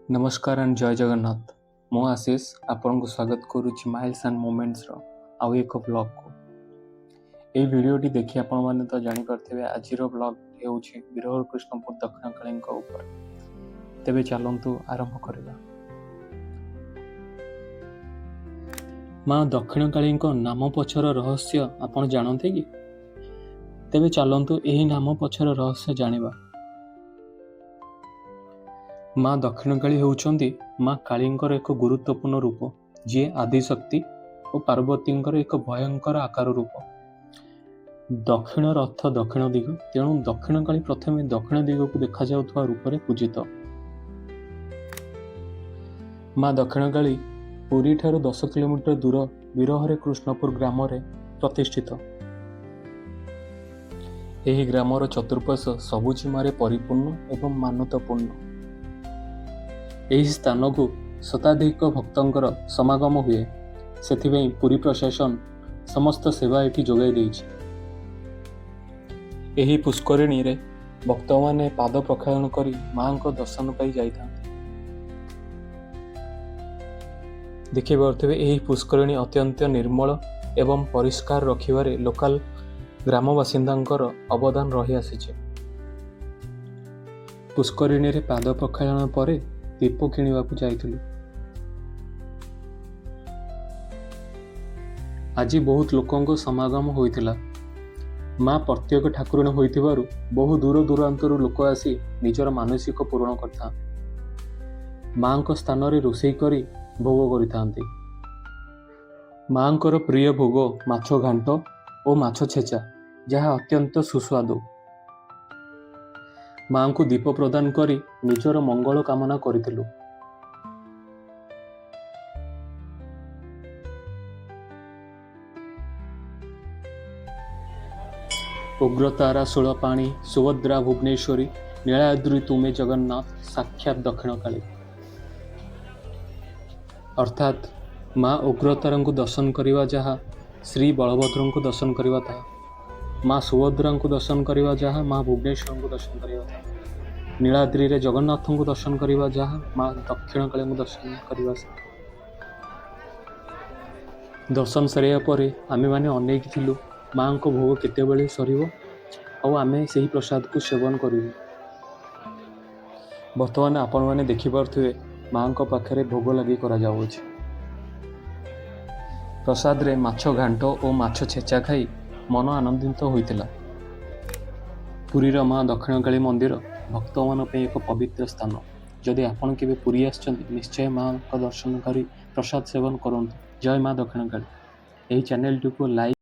ନମସ୍କାର ଆଣ୍ଡ ଜୟ ଜଗନ୍ନାଥ। ମୁଁ ଆଶିଷ ଆପଣଙ୍କୁ ସ୍ୱାଗତ କରୁଛି ମାଇଲ୍ସ ଆଣ୍ଡ ମୋମେଣ୍ଟସର ଆଉ ଏକ ବ୍ଲଗ୍କୁ। ଏହି ଭିଡ଼ିଓଟି ଦେଖି ଆପଣମାନେ ତ ଜାଣିପାରିଥିବେ, ଆଜିର ବ୍ଲଗ୍ ହେଉଛି ବିରହକୃଷ୍ଣପୁର ଦକ୍ଷିଣକାଳୀଙ୍କ ଉପରେ। ତେବେ ଚାଲନ୍ତୁ ଆରମ୍ଭ କରିବା। ମା ଦକ୍ଷିଣକାଳୀଙ୍କ ନାମ ପଛର ରହସ୍ୟ ଆପଣ ଜାଣନ୍ତି କି? ତେବେ ଚାଲନ୍ତୁ ଏହି ନାମ ପଛର ରହସ୍ୟ ଜାଣିବା। ମା ଦକ୍ଷିଣକାଳୀ ହେଉଛନ୍ତି ମା କାଳୀଙ୍କର ଏକ ଗୁରୁତ୍ୱପୂର୍ଣ୍ଣ ରୂପ, ଯିଏ ଆଦିଶକ୍ତି ଓ ପାର୍ବତୀଙ୍କର ଏକ ଭୟଙ୍କର ଆକାର ରୂପ। ଦକ୍ଷିଣର ଅର୍ଥ ଦକ୍ଷିଣ ଦିଗ, ତେଣୁ ଦକ୍ଷିଣକାଳୀ ପ୍ରଥମେ ଦକ୍ଷିଣ ଦିଗକୁ ଦେଖାଯାଉଥିବା ରୂପରେ ପୂଜିତ। ମା ଦକ୍ଷିଣକାଳୀ ପୁରୀଠାରୁ 10 କିଲୋମିଟର ଦୂର ବିରହରେ କୃଷ୍ଣପୁର ଗ୍ରାମରେ ପ୍ରତିଷ୍ଠିତ। ଏହି ଗ୍ରାମର ଚତୁଃପାର୍ଶ୍ୱ ସବୁଜିମାରେ ପରିପୂର୍ଣ୍ଣ ଏବଂ ମାନତାପୂର୍ଣ୍ଣ। ଏହି ସ୍ଥାନକୁ ଶତାଧିକ ଭକ୍ତଙ୍କର ସମାଗମ ହୁଏ। ସେଥିପାଇଁ ପୁରୀ ପ୍ରଶାସନ ସମସ୍ତ ସେବା ଏଠି ଯୋଗାଇ ଦେଇଛି। ଏହି ପୁଷ୍କରିଣୀରେ ଭକ୍ତମାନେ ପାଦ ପ୍ରକ୍ଷାଳନ କରି ମାଙ୍କ ଦର୍ଶନ ପାଇ ଯାଇଥାନ୍ତି। ଦେଖିପାରୁଥିବେ, ଏହି ପୁଷ୍କରିଣୀ ଅତ୍ୟନ୍ତ ନିର୍ମଳ ଏବଂ ପରିଷ୍କାର ରଖିବାରେ ଲୋକାଲ ଗ୍ରାମବାସିନ୍ଦାଙ୍କର ଅବଦାନ ରହିଆସିଛି। ପୁଷ୍କରିଣୀରେ ପାଦ ପ୍ରକ୍ଷାଳନ ପରେ ଦୀପ କିଣିବାକୁ ଯାଇଥିଲୁ। ଆଜି ବହୁତ ଲୋକଙ୍କ ସମାଗମ ହୋଇଥିଲା। ମା ପ୍ରତ୍ୟକ୍ଷ ଠାକୁରାଣୀ ହୋଇଥିବାରୁ ବହୁ ଦୂର ଦୂରାନ୍ତରୁ ଲୋକ ଆସି ନିଜର ମାନସିକ ପୂରଣ କରିଥାନ୍ତି। ମାଙ୍କ ସ୍ଥାନରେ ରୋଷେଇ କରି ଭୋଗ କରିଥାନ୍ତି। ମାଙ୍କର ପ୍ରିୟ ଭୋଗ ମାଛ ଘାଣ୍ଟ ଓ ମାଛ ଛେଚା, ଯାହା ଅତ୍ୟନ୍ତ ସୁସ୍ୱାଦୁ। ମାଙ୍କୁ ଦୀପ ପ୍ରଦାନ କରି ନିଜର ମଙ୍ଗଳ କାମନା କରିଥିଲୁ। ଉଗ୍ରତାରା, ଶୂଳପାଣି, ସୁଭଦ୍ରା, ଭୁବନେଶ୍ୱରୀ, ନୀଳାଦ୍ରି ତୁମେ ଜଗନ୍ନାଥ, ସାକ୍ଷାତ ଦକ୍ଷିଣକାଳୀ। ଅର୍ଥାତ୍ ମା ଉଗ୍ରତାରାଙ୍କୁ ଦର୍ଶନ କରିବା ଯାହା, ଶ୍ରୀ ବଳଭଦ୍ରଙ୍କୁ ଦର୍ଶନ କରିବା ତାହା, ମା ସୁଭଦ୍ରାଙ୍କୁ ଦର୍ଶନ କରିବା ଯାହା, ମା ଭୁବନେଶ୍ୱରଙ୍କୁ ଦର୍ଶନ କରିବା ତାହା, ନୀଳାଦ୍ରିରେ ଜଗନ୍ନାଥଙ୍କୁ ଦର୍ଶନ କରିବା ଯାହା, ମା ଦକ୍ଷିଣକାଳୀଙ୍କୁ ଦର୍ଶନ କରିବା ତାହା। ଦର୍ଶନ ସରିବା ପରେ ଆମେମାନେ ଅନେଇକି ଥିଲୁ, ମାଙ୍କ ଭୋଗ କେତେବେଳେ ସରିବ ଆଉ ଆମେ ସେହି ପ୍ରସାଦକୁ ସେବନ କରିବୁ। ବର୍ତ୍ତମାନ ଆପଣମାନେ ଦେଖିପାରୁଥିବେ, ମାଙ୍କ ପାଖରେ ଭୋଗ ଲାଗି କରାଯାଉଅଛି। ପ୍ରସାଦରେ ମାଛ ଘାଣ୍ଟ ଓ ମାଛ ଛେଚା ଖାଇ ମନ ଆନନ୍ଦିତ ହୋଇଥିଲା। ପୁରୀର ମା ଦକ୍ଷିଣକାଳୀ ମନ୍ଦିର ଭକ୍ତମାନଙ୍କ ପାଇଁ ଏକ ପବିତ୍ର ସ୍ଥାନ। ଯଦି ଆପଣ କେବେ ପୁରୀ ଆସିଛନ୍ତି, ନିଶ୍ଚୟ ମାଙ୍କ ଦର୍ଶନ କରି ପ୍ରସାଦ ସେବନ କରନ୍ତୁ। ଜୟ ମା ଦକ୍ଷିଣକାଳୀ। ଏହି ଚ୍ୟାନେଲଟିକୁ ଲାଇକ୍